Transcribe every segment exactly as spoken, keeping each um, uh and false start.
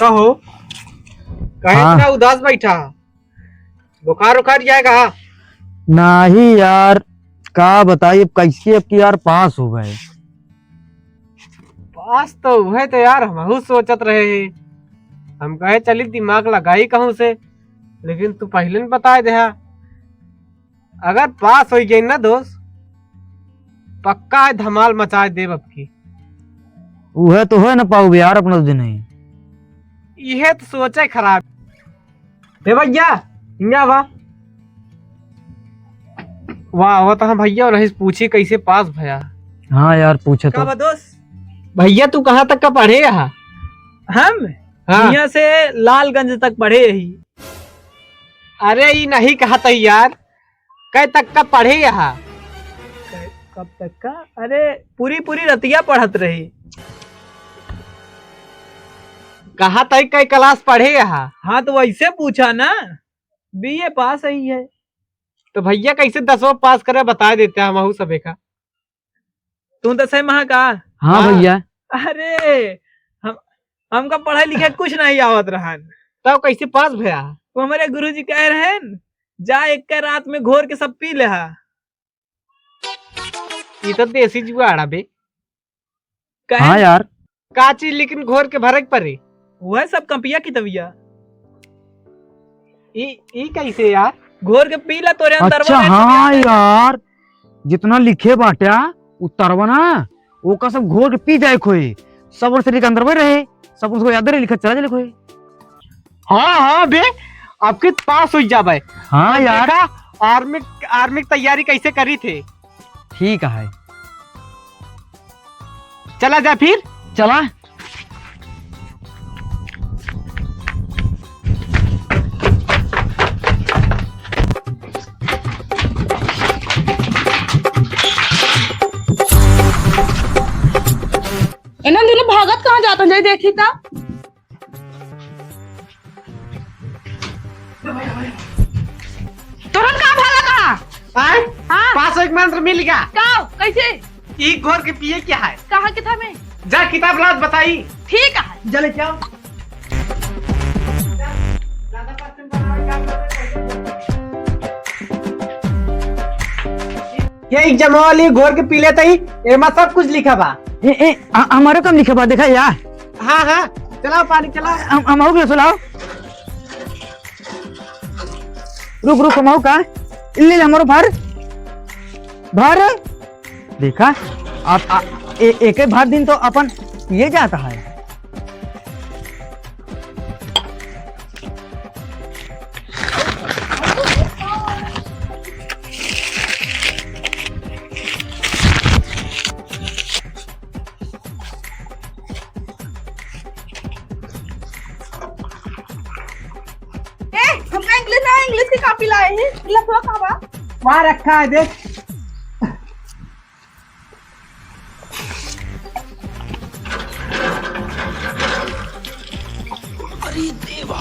कहो, काहे हाँ। इतना उदास बैठा? बुखार उखार जाएगा? नाही यार, का बताई, अब कैसे अब की यार पास हो गए। पास तो हुए तो यार, हमहू सोचत रहे हैं, हम कहे चली दिमाग लगाई कहूँ से, लेकिन तू पहले न बताए देहा। अगर पास हो गई ना दोस्त, पक्का है धमाल मचाए देब अब की। उहे तो होए ना पाऊ यार अपना दिन ही। इहे तो सोचे खराब। ए भैया, हियाँ बा। वाह, वो तो हम भैया नहीं पूछी कैसे पास भया। हाँ यार, पूछे का तो। बा दोस्त? भैया, तू कहाँ तक का पढ़े यहाँ? हम? हाँ। यहाँ से लालगंज तक पढ़े ही। अरे, ई नहीं कहत है यार, कै तक का पढ़े यहाँ? कै-, कब तक का? अरे, पूरी, पूरी रतिया पढ़त रही। कहत है कै क्लास पढ़े यहाँ? हाँ, तो वैसे पूछा ना, बीए पास ही है। तो भैया, कैसे दसवाँ पास करे, बताए देते हैं हमहू सबे का। तू दसवीं महा का? हाँ हाँ। भैया। अरे, हम, हमका पढ़े लिखे कुछ नहीं आवत रहन। तब कैसे पास भया? वो हमारे गुरुजी कहे रहन, "जा एक का रात में घोर के सब पी लेहा।" ई तो देसी जुगाड़ बे। कहे हाँ यार। का चीज लेकिन घोर के भरे के पड़े? वह सब कपिया कितबिया। ई, ई कैसे यार? घोर के पी ला, तोरे अंदर अच्छा, में हाँ यार, जितना लिखे बाट्या, उतरवा ना, ओका सब घोर के पी जाए खोए। सब उन शरीर के अंदर में रहे, सब उनको याद रहे, लिखत चला जाए खोए। हाँ, हाँ बे, आपके पास हो जाबे। हाँ यार। देखा, आर्मी, आर्मी की तैयारी कैसे करी थे? ठीक है। चला जा फिर। चला। इन्हन दुनो भागत कहाँ जात हैं? जाई देखी ता। तुरंत का भागा कहाँ? आए? हाँ। पास एक मंत्र मिल गया। का? कैसे? ई घोर के पिए क्या है? कहाँ किताब में? जा किताब लात बताई। ठीक है। जा ले क्या? ये एक जमावली घोर के पी लेते ही, एमा सब कुछ लिखा बा। ए, ए, आ, हमारे कम लिखा बा, देखा यार। हाँ, हाँ, चलाओ पानी, चलाओ। हम, हम हो गए, सुलाओ। रुक, रुक, हम हो का? ले, ले, हमारो भर। भर। देखा, आप, आ, ए, एक ही भर दिन तो अपन ये जाता है। ए, हमका English ना, English की copy लाए हैं। लफड़ा का बा? वहाँ रखा है, देख। अरे देवा।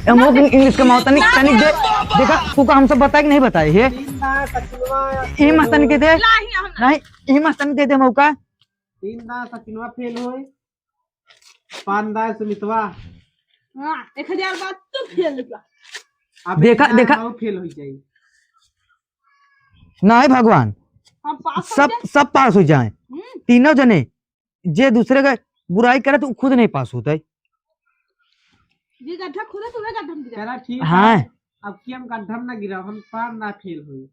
ए, हम लोग English के माँ तनिक, तनिक दे, देखा, तू का हम सब बताए कि नहीं बताए, हे? तीन दांत सचिनवा ये मास्टर के दे। ला, ही हम नहीं, ये मास्टर के दे दे मौका। तीन दांत सचिनवा फेल होए। पान दाए सुमितवा। हाँ, एक हजार बात तो फेल हुआ। अब देखा, एक दाए देखा। हम फेल हो जाई। नहीं भगवान, हम पास हो सब, जाए। सब पास हो जाए। हम्म। तीनों जने, जे दूसरे का बुराई करे तो खुद नहीं पास होता है। ये गड्ढा खुदा, तुम्हें गड्ढा में गिरा। चला ठीक हाँ। है, अब की हम गड्ढा में ना गिरा, हम पार ना फेल हुई।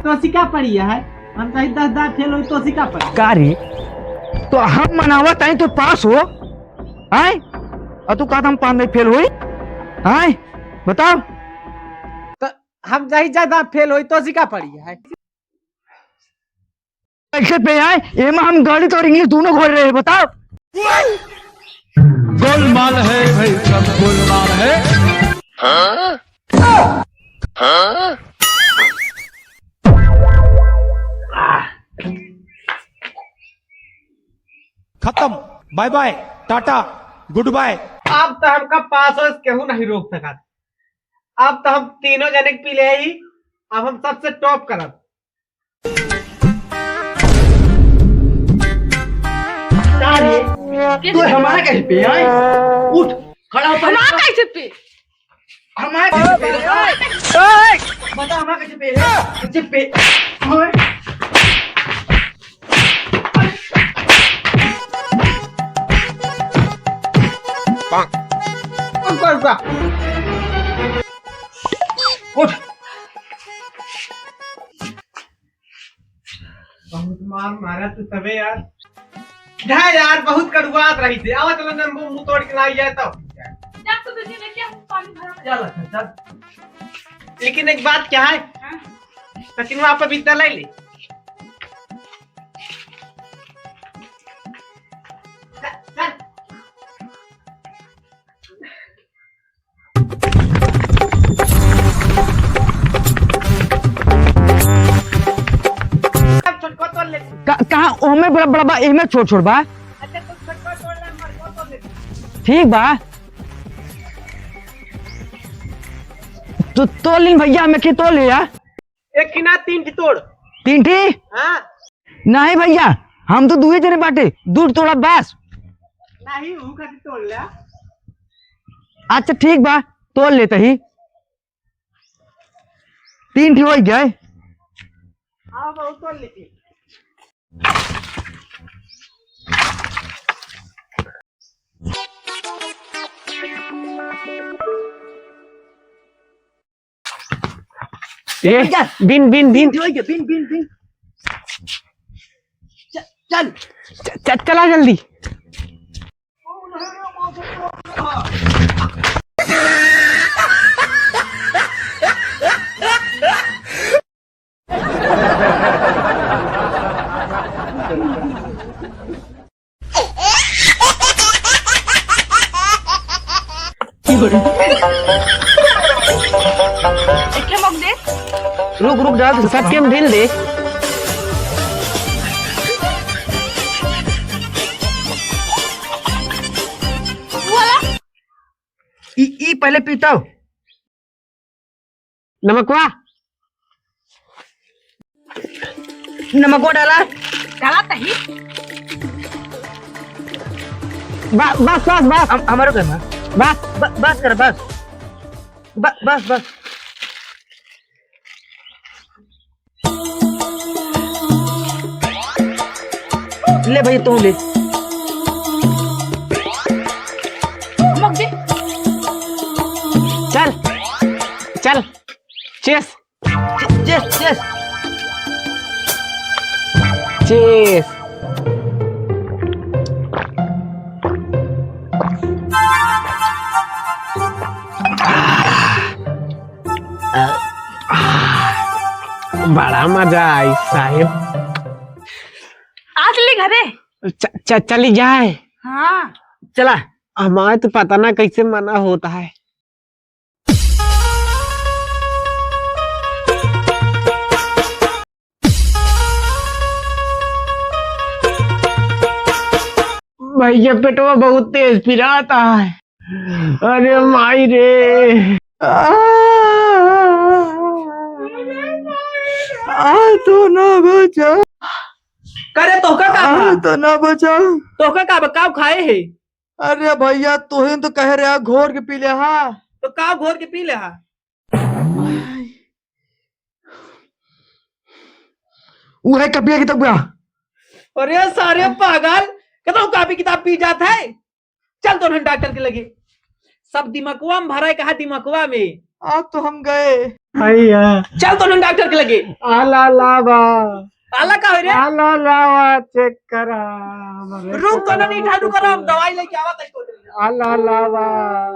तो सिका पड़ी है, हम कहीं दस दांत फेल हुई तो सिका पड़ी। का रे? तो हम मनावा ताई तो पास हो, आए? और तू कहता हम पास नहीं फेल हुई, आए? बताओ। तो हम जाही ज्यादा फेल होई तो सिका पड़ी है। कैसे पे आए? एमा हम गणित और English दोनों घोल रहे हैं, बताओ। गोलमाल है भाई, सब गोलमाल है। हाँ? हाँ? खत्म, bye bye, टाटा, good bye। अब तो हमका पास होए केहू नहीं रोक सका। अब तो हम तीनों जने के पी ले आई, अब हम सबसे top करब। का रे? के तू हमारा कैसे पे, हैं? उठ, खड़ा हो पहले। हमारा कैसे पे? हमारा कैसे पे? ओए! बता, हमारा कैसे पे? कैसे पे? ओए! रुक, रुक, रुक। उठ। बहुत मार मारा तू तबे यार। ढा यार, बहुत कड़ुआत रही थी। आवा चलो ना, मुंह, मुंह तोड़ के लाई जाए तो। जा तो दीदी, लेके आ पानी भरा। चल, चल। लेकिन एक बात क्या है? हाँ। सचिन, वहाँ पर बिद्दा ले ले। चल, चल। अब छोटको तोड़ ले। का-, कहाँ? ओमे बड़ा, बड़ा बा, एमे छोट, छोट बा। अच्छा, तो छोटको तोड़ ले, बड़को तोड़ ले। ठीक बा। तो तोड़ लीन भैया, हमें के तोड़ ले यार। एक की ना, तीन की तोड़। तीन ठी? हाँ। नहीं भैया, हम तो दुए जने बाटे, दू तोड़ा बस। नहीं, ऊ खातिर तोड़ ले। अच्छा ठीक बा, तोड़ लेते ही। तीन ठी हो गए। हाँ, बहुत तोड़ लेते। ए, भैया। बिन, बिन, बिन। बिन, बिन, बिन। च-, चल। च-, च-, चला जल्दी। एके मग दे। रुक, रुक, डाल दे, सबके हम ढील दे। वाला। ई, ई पहले पीता हो। नमकवा, नमकवा डाला। डाला तही। बा-, बस, बस, बस। हम, हमारो करना। बस। ब-, बस कर, बस। ब-, बस, बस। ले भाई, तू ले। मग दे। चल, चल, cheers। Cheers, cheers। Cheers। बड़ा मजा आई साहेब। आ चली घरे। च-, च-, चली जाए। हाँ। चला, हमारे तो पता ना कैसे मना होता है। भैया, पेटवा बहुत तेज पिराता है। अरे माई रे। आ, आ, तो ना बचा। करे तोहका का आ, बा? तो ना बचा। तोहका का बा? का खाए है? अरे भैया, तोहिन तो कहे रहा घोर के पी ले, हाँ। तो का घोर के पी ले, हाँ? उहे कपिया किताब का। अरे सारे पागल, कतौ कापी किताब पी जात है। चल तो डॉक्टर के लगे। सब दिमकवा में भरा है, कहा दिमकवा में। आप तो हम गए। भैया। चल तो डॉक्टर के लगे। आला लावा। आला का हो रे? आला लावा check करा। रुक तो ना, नहीं ठाडू करा, हम दवाई लेके आवा तक। आला लावा।